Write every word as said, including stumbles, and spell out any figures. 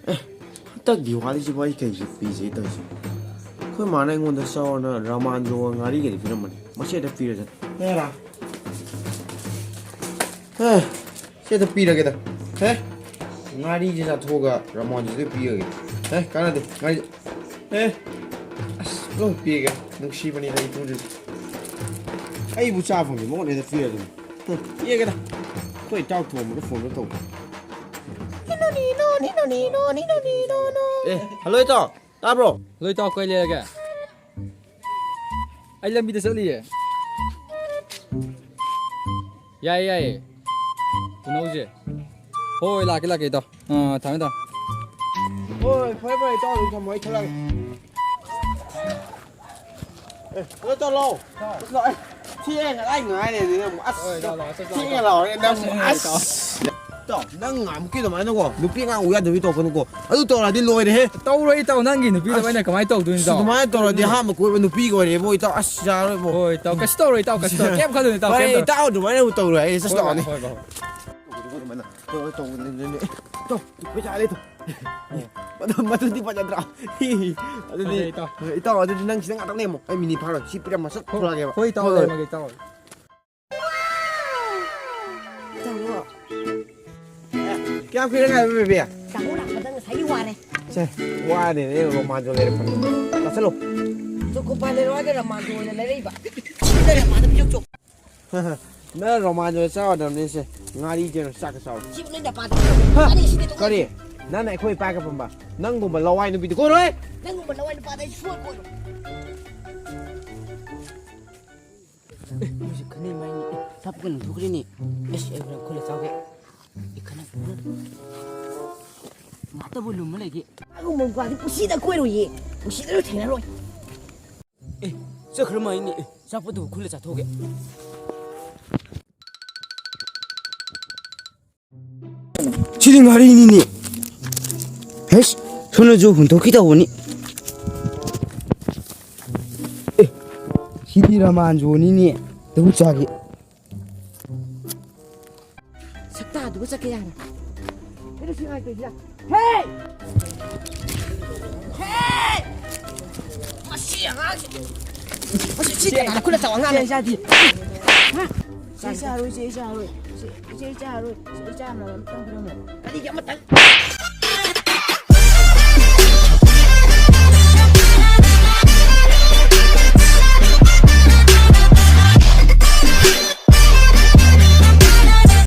ꯍꯟꯗꯛ ꯗꯤꯋꯥꯂꯤꯁꯤꯕꯨ ꯑꯩ ꯀꯩꯁꯨ ꯄꯤꯖꯩ ꯇꯧꯔꯤꯁꯦ? ꯑꯩꯈꯣꯏ ꯃꯥꯅ ꯑꯩꯉꯣꯟꯗ ꯆꯥꯎꯅ ꯔꯥꯃꯥꯟꯗꯣ ꯉꯥꯔꯤꯒꯗꯤ ꯄꯤꯔꯝꯕꯅꯤ, ꯃꯁꯤ ꯍꯦꯛꯇ ꯄꯤꯔꯁꯦ꯫ ꯍꯦꯔꯥ꯫ ꯍꯦ, ꯁꯤ ꯍꯦꯛꯇ ꯄꯤꯔꯒꯦꯗ꯫ ꯍꯦ, ꯉꯥꯔꯤꯁꯦ ꯆꯥꯊꯣꯛꯑꯒ ꯔꯥꯃꯥꯟꯁꯤꯗ ꯄꯤꯔꯒꯦ꯫ ꯍꯦ, ꯀꯥꯟꯅꯗꯦ꯫ ꯉꯥꯔꯤ꯫ ꯍꯦ꯫ ꯑꯁ, ꯂꯣꯏ ꯄꯤꯔꯒꯦ꯫ ꯅꯨꯡꯁꯤꯕꯅꯤꯗ ꯏꯄꯨꯗꯨꯗꯤ꯫ ꯑꯩꯕꯨ ꯆꯥ ꯐꯪꯗꯦ, ꯃꯉꯣꯟꯗ ꯍꯦꯛꯇ ꯄꯤꯔꯒꯦ꯫ ꯍꯦ, ꯄꯤꯔꯒꯦꯗ꯫ ꯑꯩꯈꯣꯏ ꯏꯇꯥꯎ ꯊꯣꯡꯕꯗ ꯐꯣꯟꯗꯣ ꯇꯧꯕ꯫ ꯑꯦ, ꯍꯜꯂꯣ ꯏꯇꯥꯎ, ꯇꯥꯕ꯭ꯔꯣ? ꯍꯜꯂꯣ ꯏꯇꯥꯎ, ꯀꯩ ꯂꯩꯔꯒꯦ? ꯑꯩ ꯂꯝꯕꯤꯗ ꯆꯠꯂꯤꯌꯦ꯫ ꯌꯥꯏꯌꯦ, ꯌꯥꯏꯌꯦ꯫ ꯎꯅꯧꯁꯦ꯫ ꯍꯣꯏ, ꯂꯥꯛꯀꯦ, ꯂꯥꯛꯀꯦ ꯏꯇꯥꯎ꯫ ꯑꯥ, ꯊꯝꯃꯦ, ꯊꯝꯃꯦ꯫ ꯍꯣꯏ, ꯐꯔꯦ, ꯐꯔꯦ, ꯏꯇꯥꯎ, ꯑꯗꯨꯝ ꯊꯝꯃꯣ, ꯑꯩ ꯊꯣꯛꯂꯛꯑꯒꯦ꯫ ꯑꯦ, ꯍꯜꯂꯣ, ꯏꯇꯥꯎ, ꯂꯥꯛꯑꯣ꯫ ꯂꯥꯛꯑꯣ, ꯑꯦ, ꯊꯦꯡꯉꯦ, ꯉꯁꯥꯏ ꯉꯥꯏꯔꯦ, ꯑꯗꯨꯅ ꯑꯃꯨꯛ, ꯑꯁ, ꯍꯣꯏ, ꯂꯥꯛꯑꯣ, ꯂꯥꯛꯑꯣ, ꯆꯠꯂꯣ, ꯊꯦꯡꯉꯦ, ꯆꯠꯂꯣ꯫ ꯂꯥꯛꯑꯣꯅꯦ, ꯅꯪ ꯑꯃꯨꯛ, ꯍꯣꯏ, ꯑꯁ꯫ ꯏꯇꯥꯎ꯫ ꯏꯇꯥꯎ, ꯅꯪ ꯉꯥꯃꯨꯛꯀꯤ ꯑꯗꯨꯃꯥꯏꯅꯀꯣ, ꯅꯨꯄꯤ ꯑꯉꯥꯡ ꯎ ꯌꯥꯗꯕꯤ ꯇꯧꯔꯛꯀꯅꯨꯀꯣ꯫ ꯑꯗꯨ ꯇꯧꯔꯛꯑꯗꯤ ꯂꯣꯏꯔꯦꯍꯦ꯫ ꯇꯧꯔꯣꯏ ꯏꯇꯥꯎ, ꯅꯪꯒꯤ ꯅꯨꯄꯤꯗꯣ ꯑꯁ, ꯑꯩꯅ ꯀꯃꯥꯏꯅ ꯇꯧꯗꯣꯏꯅꯣ ꯑꯁ, ꯏꯇꯥꯎ? ꯑꯗꯨꯃꯥꯏꯅ ꯇꯧꯔꯗꯤ ꯑꯍꯥꯟꯕ ꯀꯣꯏꯕ ꯅꯨꯄꯤꯒ ꯑꯣꯏꯔꯦꯕꯣ, ꯏꯇꯥꯎ꯫ ꯑꯁ, ꯌꯥꯔꯣꯏꯕꯣ꯫ ꯍꯣꯏ ꯏꯇꯥꯎ, ꯀꯩꯁꯨ ꯇꯧꯔꯣꯏ ꯏꯇꯥꯎ, ꯀꯩꯁꯨ ꯇꯧꯔꯣꯏ, ꯀꯩꯝ ꯈꯜꯂꯨꯅꯨ ꯏꯇꯥꯎ, ꯐꯔꯦ, ꯀꯩꯝ ꯇꯧꯔꯣꯏ꯫ ꯏꯇꯥꯎ ꯑꯗꯨꯃꯥꯏꯅ ꯑꯃꯨꯛ ꯇꯧꯔꯣꯏ, ꯑꯩ ꯆꯠ ꯍꯣꯏ, ꯇꯧꯔꯅꯤ꯫ ꯍꯣꯏ, ꯍꯣꯏ꯫ ꯇꯧꯕꯗꯨꯕꯨ ꯑꯗꯨꯃꯥꯏꯅ ꯇꯧꯔ ꯇꯧꯕꯅꯦ, ꯅꯦ, ꯅꯦ꯫ ꯏꯇꯥꯎ, ꯄꯩꯁꯥ ꯂꯩꯇꯣ꯫ ꯃꯗꯨ, ꯃꯗꯨꯗꯤ ꯐꯖꯗ꯭ꯔꯥ? ꯑꯗꯨꯗꯤ, ꯐꯖꯩ ꯏꯇꯥꯎ꯫ ꯏꯇꯥꯎ, ꯑꯗꯨꯗꯤ ꯅꯪ ꯁꯤꯗ ꯉꯥꯛꯇꯪ ꯂꯩꯔꯝꯃꯣ, ꯑꯩ ꯃꯤꯅꯤꯠ ꯐꯥꯔꯣꯏ꯫ ꯁꯤ ꯄꯤꯔꯝꯃꯣ, ꯁꯠ ꯍꯣꯏ, ꯊꯣꯛꯂꯛꯑꯒꯦꯕ꯫ ꯍꯣꯏ ꯏꯇꯥꯎ, ꯍꯣꯏ, ꯍꯣꯏ꯫ ꯂꯩꯔꯝꯃꯒꯦ ꯏꯇꯥꯎ꯫ ꯇꯥꯃꯣ꯫ ꯀꯌꯥꯝ ꯀꯨꯏꯔꯦ ꯉꯥꯏꯕ, ꯕꯦꯕꯤ? ꯇꯥꯃꯣ ꯂꯥꯛꯄꯗ ꯉꯁꯥꯏꯒꯤ ꯋꯥꯔꯦ꯫ ꯁꯦ, ꯋꯥꯅꯦ, ꯑꯩ ꯔꯣꯃꯥꯟꯗꯣ ꯂꯩꯔꯛꯄꯅꯦ꯫ ꯆꯥꯁꯜꯂꯣ꯫ ꯆꯣꯀꯣ ꯄꯥꯏ ꯂꯩꯔꯛꯑꯣ ꯍꯥꯏꯔꯒ ꯔꯣꯃꯥꯟꯗꯣ ꯑꯣꯏꯅ ꯂꯩꯔꯛꯏꯕ꯫ ꯁꯤ ꯂꯩꯔꯦ, ꯃꯥꯗ ꯄꯤꯔꯛꯆꯣ꯫ ꯅꯪ ꯔꯣꯃꯥꯟꯗꯣ ꯆꯥꯒꯗꯕꯅꯦ ꯁꯦ꯫ ꯉꯥꯔꯤ ꯀꯩꯅꯣ ꯆꯥꯛꯀ ꯆꯥꯎ꯫ ꯁꯤ ꯅꯣꯏ ꯅꯄꯥꯗꯣ꯫ ꯍꯥ? ꯉꯥꯔꯤ ꯁꯤꯗꯤ ꯇꯣꯛꯑꯣ꯫ ꯀꯔꯤ? ꯅꯪꯅ ꯑꯩꯈꯣꯏ ꯏꯄꯥꯒ ꯄꯨꯟꯕ? ꯅꯪꯒꯨꯝꯕ ꯂꯋꯥꯏ ꯅꯨꯄꯤꯗꯤ ꯀꯣꯏꯔꯣꯏ꯫ ꯅꯪꯒꯨꯝꯕ ꯂꯋꯥꯏ ꯅꯨꯄꯥꯗ ꯑꯩ ꯁꯨꯡꯀꯣꯏ ꯀꯣꯏꯔꯣꯏ꯫ ꯑꯦ, ꯃꯣꯏꯁꯦ ꯈꯠꯅꯩ ꯃꯥꯏꯅꯤ꯫ ꯑꯦ, ꯆꯥꯄꯣꯠꯀ ꯂꯪꯊꯣꯛꯈ꯭ꯔꯦꯅꯦ꯫ ꯑꯁ, ꯑꯩ ꯍꯣꯔꯦꯟ ꯈꯨꯠꯂ ꯆꯥꯒꯦ꯫ ꯑꯦ, ꯈꯠꯅ-, ꯉꯥꯛꯇꯕꯨ ꯂꯨꯝꯃ ꯂꯩꯒꯦ꯫ ꯑꯗꯨꯒꯨꯝꯕ ꯅꯨꯄꯥꯗꯤ ꯄꯨꯟꯁꯤꯗ ꯀꯣꯏꯔꯣꯏꯌꯦ꯫ ꯄꯨꯟꯁꯤꯗ ꯊꯦꯡꯅꯔꯣꯏ꯫ ꯑꯦ, ꯆꯠꯈ꯭ꯔ ꯃꯥꯏꯅꯦ꯫ ꯑꯦ, ꯆꯥꯄꯣꯠꯇꯨꯕꯨ ꯈꯨꯠꯂ ꯆꯥꯊꯣꯛꯑꯒꯦ꯫ ꯁꯤꯗꯤ ꯉꯥꯔꯤꯅꯤꯅꯦ꯫ ꯍꯩꯁ, ꯁꯣꯝꯗꯁꯨ ꯍꯨꯟꯗꯣꯛꯈꯤ ꯇꯧꯕꯅꯤ꯫ ꯑꯦ, ꯁꯤꯗꯤ ꯔꯃꯥꯟꯖꯣꯅꯤꯅꯦ꯫ ꯇꯧ ꯆꯥꯒꯦ꯫ ꯁꯛꯇꯥꯗꯨꯒ ꯆꯠꯀꯦ ꯌꯥꯔꯦ꯫ ꯀꯩꯅꯣ ꯁꯤ ꯉꯥꯏ ꯇꯧꯏꯁꯤꯅ? ꯍꯦ! ꯍꯦ! ꯃꯁꯤ ꯑꯉꯥꯡꯁꯤ! ꯃꯁꯤ ꯁꯤ ꯀꯅꯥꯅ ꯈꯨꯠꯅ ꯆꯥꯎ ꯑꯉꯥꯡꯅ ꯏꯆꯥꯗꯤ? ꯏꯆꯦ ꯆꯥꯔꯣꯏ, ꯏꯆꯦ ꯆꯥꯔꯣꯏ꯫ ꯏꯆꯦ, ꯏꯆꯦ ꯆꯥꯔꯣꯏ꯫ ꯏꯆꯦ ꯆꯥꯅꯕ ꯑꯝꯇꯪ ꯄꯤꯔꯝꯃꯣ꯫ ꯀꯔꯤꯒꯤ ꯑꯃꯇꯪ?